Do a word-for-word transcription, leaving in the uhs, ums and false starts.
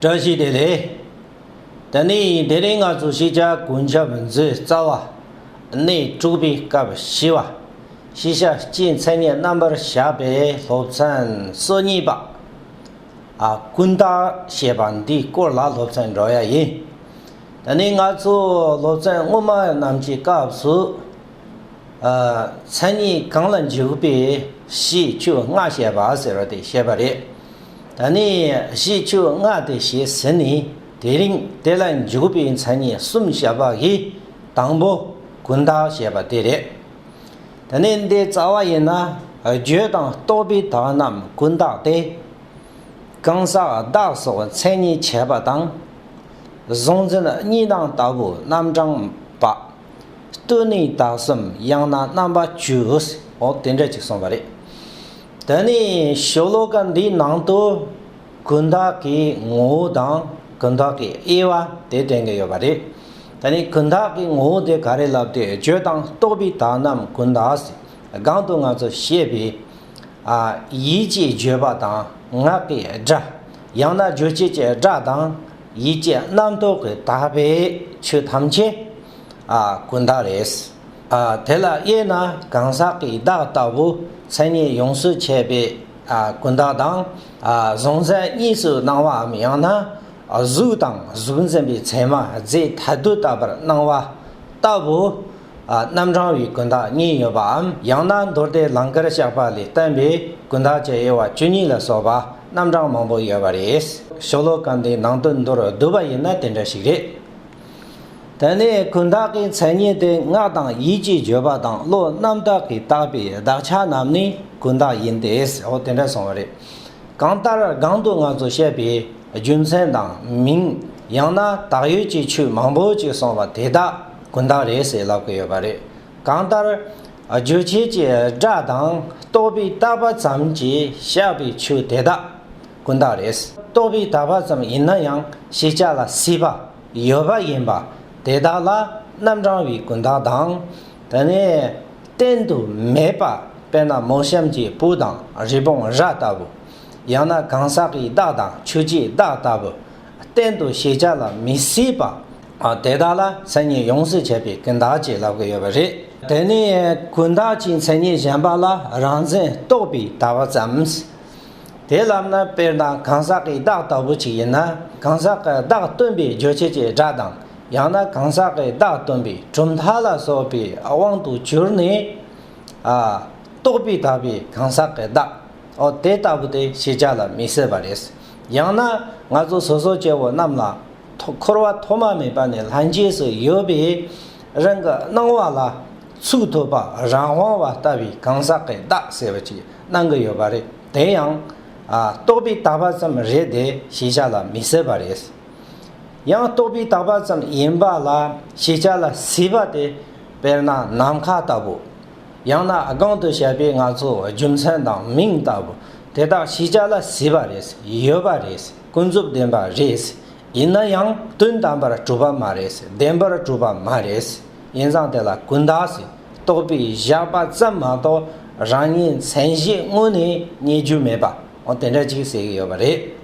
བཀྲ་ཤིས་བདེ་ལེགས། ད་ནི་དེ་རིང་ང་ཚོ་ཤེས་བྱ་ཀུན་ཁྱབ་མཛོད་རྩ་བ། གནས་དྲུག་པའི་སྐབས་བཞི་པ། ཤེས་བྱ་སྤྱིའི་མཚན་ཉིད་རྣམ་པར་བཞག་པའི་སློབ་ཚན་སོ་གཉིས་པ། ཨ། ཀུན་བརྟགས་ཞེས་པ་འདིའི་སྐོར་ལ་སློབ་ཚན་འགྲོ་ཡ་ཡིན། ད་ནི་ང་ཚོ་སློབ་ཚན་སྔོན་མ་རྣམས་ཀྱི་སྐབས་སུ། ཨ། མཚན་ཉིད་གང་ལ་འཇུག་པའི་གཞི་ཆོས་ལྔ་བཤད་པ་ཟེར་བ་དེ་བཤད་པ་རེད། ད་ནི་གཞི་ཆོས་ལྔ་དེ་བཤད་ཟིན་ནས། དེ་རིང་དེ་ལ་འཇུག་པའི་མཚན་ཉིད་གསུམ་བཤད་པ་གི་དང་པོ་ཀུན་བརྟགས་ཞེས་པ་དེ་རེད། ད་ནི་འདི་རྩ་བ་ཡིན་ན། བརྗོད་དང་རྟོག་པའི་དག་རྣམས་ཀུན་བརྟགས་ཏེ། གང་ཟག་བདག་སོགས་མཚན་ཉིད་བྱེད་པ་དང་། གཟུང་འཛིན་གཉིས་སྣང་ལྟ་བུ་རྣམ་གྲངས་པ། སྟོང་ཉིད་བདག་གསུམ་ཡང་ན་རྣམ་པ་བཅུ། འོ་དེ་འདྲ་ཅིག་གསུངས་པ་རེད། དེ་ནས་ཤོ་ལོ་ཀ་འདིའི་ནང་དུ་ཀུན་བརྟགས་ཀྱི་ངོ་བོ་དང་ཀུན་བརྟགས་ཀྱི་དབྱེ་བ་དེ་སྟོན་གྱི་ཡོད་པ་རེད། དེ་ནས་ཀུན་བརྟགས་ཀྱི་ངོ་བོ་དེ་ག་རེ་ལབ་དུས། བརྗོད་དང་རྟོག་པའི་དག་རྣམས་ཀུན་བརྟགས། སྒང་དུ་ང་ཚོ་བཤད་པའི། ཨ། ཡིད་ཀྱིས་བརྗོད་པ་དང་ངག་གི་སྒྲ། ཡང་ན་རྗོད་བྱེད་ཀྱི་སྒྲ་དང་ཡིད་ཀྱི་རྣམ་རྟོག་གིས་བཏགས་པའི་ཆོས་ཐམས་ཅད། ཨ། ཀུན་བརྟགས་རེད། ཨ། དེ་ལ་དབྱེ་ན་གང་ཟག་གི་བདག་ལྟ་བུ་མཚན་ཉིད་ཡོངས་སུ་ཆད་པའི། ཨ། ཀུན་བརྟགས་དང་། ཨ། གཟུང་འཛིན་གཉིས་སུ་སྣང་བའམ་ཡང་ན། ཨ། གཟུགས་དང་གཟུགས་འཛིན་པའི་མཚན་མ་རྫས་ཐ་དད་ལྟ་བུར་སྣང་བ་ལྟ་བུ། ཨ། རྣམ་གྲངས་པའི་ཀུན་བརྟགས་གཉིས་ཡོད་པའམ། ཡང་ན་མདོ་སྡེ་ལང་ཀར་བཤགས་པ་ལས་བསྟན་པའི་ཀུན་བརྟགས་ཀྱི་དབྱེ་བ་བཅུ་གཉིས་ལ་སོགས་པ་རྣམ་གྲངས་མང་པོ་ཡོད་པ་རེད། ཤོ་ལོ་ཀ་འདིའི་ནང་དོན་མདོར་བསྡུས་པ་ཡིན་ན་དེ་འདྲ་ཞིག་རེད། དེ་ནས་ཀུན་བརྟགས་ཀྱི་མཚན་ཉིད་དེ་ངག་དང་ཡིད་ཀྱིས་བརྗོད་པ་དང་བློ་རྣམ་དག་གིས་བཏགས་པའི་བདག་ཆགས་རྣམས་ནི་ཀུན་བརྟགས་ཡིན་ཏེ། འོ་དེ་འདྲ་གསུངས་པ་རེད། གང་ལྟར་སྒང་དུ་ང་ཚོ་བཤད་པའི་རྒྱུ་མཚན་དང་མིང་། ཡང་ན་བཏགས་ཡོད་ཀྱི་ཆོས་མང་པོ་ཅིག་གསུངས་པ་དེ་དག་ཀུན་བརྟགས་རེད་ཟེར་ལབ་ཀྱི་ཡོད་པ་རེད། གང་ལྟར་རྗོད་བྱེད་ཀྱི་སྒྲ་དང་རྟོག་པས་བཏགས་པ་ཙམ་གྱིས་བཞག་པའི་ཆོས་དེ་དག་ཀུན་བརྟགས་རེད། རྟོག་པས་བཏགས་པ་ཙམ་ཡིན་ན་ཡང་ཤེས་བྱ་ལ་སྲིད་པ་ཡོད་པ་ཡིན་པ་དེ་དག་ལ་རྣམ་གྲངས་པའི་ཀུན་བརྟགས་དང་། དེ་ནས་གཏན་དུ་མེད་པ། དཔེར་ན་མོ་གཤམ་གྱི་སྤུ་དང་རི་བོང་རྭ་ལྟ་བུ། ཡང་ན་གང་ཟག་གི་བདག་དང་ཆོས་ཅན་བདག་ལྟ་བུ། གཏན་དུ་ཤེས་བྱ་ལ་མི་སྲིད་པ། ཨ། དེ་དག་ལ་མཚན་ཉིད་ཡོངས་སུ་ཆད་པའི་ཀུན་བརྟགས་ཅེས་ལབ་ཀྱི་ཡོད་པ་རེད། དེ་ནས་ཀུན་བརྟགས་ཀྱི་མཚན་ཉིད་གཞན་པ་ལ་རང་འཛིན་རྟོག་པས་བཏགས་པ་ཙམ། དེ་ལབ་ན་དཔེར་ན་གང་ཟག་གི་བདག་ལྟ་བུ་ཅིག་ཡིན་ན། གང་ཟག་གི་བདག་སྟོན་པའི་རྗོད་བྱེད་ཀྱི་སྒྲ་དང་། ཡང་ན་གང་ཟག་གི་བདག་སྟོན་པའི་གྲུབ་མཐའ་ལ་སོགས་པའི་དབང་དུ་གྱུར་ནས། ཨ། རྟོག་པས་བཏགས་པའི་གང་ཟག་གི་བདག། འོ་དེ་ལྟ་བུ་དེ་ཤེས་བྱ་ལ་མི་སྲིད་པ་རེད། ཡང་ན་ང་ཚོ་སོ་སོ་སྐྱེ་བོ་རྣམས་ལ་ཐོ་འཁོར་བ་ཐོག་མ་མེད་པ་ནས་ལྷན་སྐྱེས་སུ་ཡོད་པའི་རང་གི་སྣང་བ་ལ་ཚུགས་ཐུབ་པ་རང་དབང་བ་ལྟ་བུའི་གང་ཟག་གི་བདག་ཟེར་བ་ཅིག་སྣང་གི་ཡོད་པ་རེད། དེ་ཡང་། ཨ། རྟོག་པས་བཏགས་པ་ཙམ་རེད་དེ་ཤེས་བྱ་ལ་མི་སྲིད་པ་རེད། ཡང་རྟོག་པས་བཏགས་པ་ཙམ་ཡིན་པ་ལ་ཤེས་བྱ་ལ་སྲིད་པ་དེ། དཔེར་ན་ནམ་མཁའ་ལྟ་བུ། ཡང་ན་སྒང་དུ་བཤད་པའི་ང་ཚོ་རྒྱུ་མཚན་དང་མིང་ལྟ་བུ། དེ་དག་ཤེས་བྱ་ལ་སྲིད་པ་རེད། ཡོད་པ་རེད། ཀུན་རྫོབ་བདེན་པ་རེད། ཡིན་ན་ཡང་དོན་དམ་པར་གྲུབ་པ་མ་རེད། བདེན་པར་གྲུབ་པ་མ་རེད། ཡིན་ཙང་དེ་ལ་ཀུན་བརྟགས་ཟེར། རྟོག་པས་བཞག་པ་ཙམ་མ་གཏོགས་རང་ཉིད་མཚན་གཞི་དངོས་ནས་རྙེད་རྒྱུ་མེད་པ། འོ་དེ་འདྲ་ཅིག་ཟེར་གྱི་ཡོད་པ་རེད།